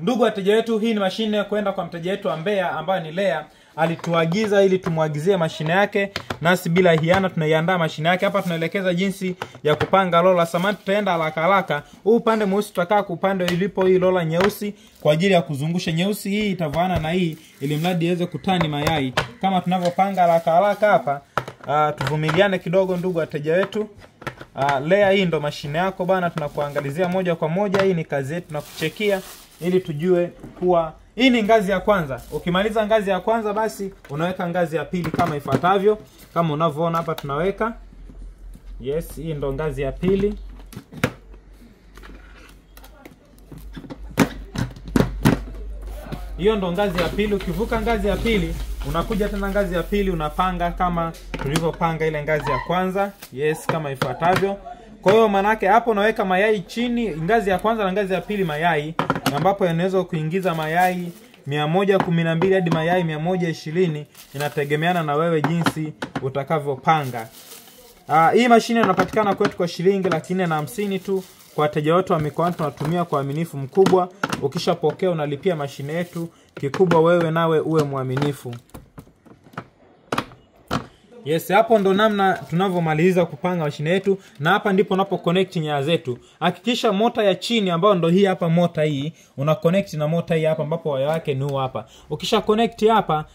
Ndugu wateja wetu, hii ni mashine kwenda kwa mteja wetu wa Mbeya ambaye ni Lea. Alituagiza ili tumwagizie mashine yake, nasi bila hiana tunaiandaa mashine yake. Hapa tunaelekeza jinsi ya kupanga lola. Samani, tutaenda haraka haraka. Huu upande mweusi tutakaa kwa upande ilipo hii lola nyeusi kwa ajili ya kuzungusha. Nyeusi hii itavaana na hii ili mradi iweze kutani mayai. Kama tunavyopanga haraka haraka hapa, tuvumiliane kidogo ndugu wateja wetu. Lea, hii ndo mashine yako bana, tunakuangalizia moja kwa moja. Hii ni kazi yetu, tunakuchekia ili tujue kuwa hii ni ngazi ya kwanza. Ukimaliza ngazi ya kwanza basi unaweka ngazi ya pili kama ifuatavyo. Kama unavyoona hapa tunaweka. Yes, hii ndo ngazi ya pili. Hiyo ndo ngazi ya pili. Ukivuka ngazi ya pili unakuja tena ngazi ya pili, unapanga kama tulivyopanga ile ngazi ya kwanza. Yes, kama ifuatavyo. Kwa hiyo manake hapo unaweka mayai chini, ngazi ya kwanza na ngazi ya pili mayai, ambapo yanaweza kuingiza mayai 112 hadi mayai 120, inategemeana na wewe jinsi utakavyopanga. Hii mashine inapatikana kwetu kwa shilingi 450,000 tu. Kwa wateja wetu wa mikoani tunatumia kwa uaminifu mkubwa. Ukishapokea unalipia mashine yetu. Kikubwa wewe nawe uwe mwaminifu. Yes, hapo ndo namna tunavyomaliza kupanga mashine yetu, na hapa ndipo unapo connect nyaya zetu. Hakikisha mota ya chini ambayo ndo hii hapa, mota hii una connect na mota hii hapa ambapo waya wake ni huu hapa. Ukisha connect hapa,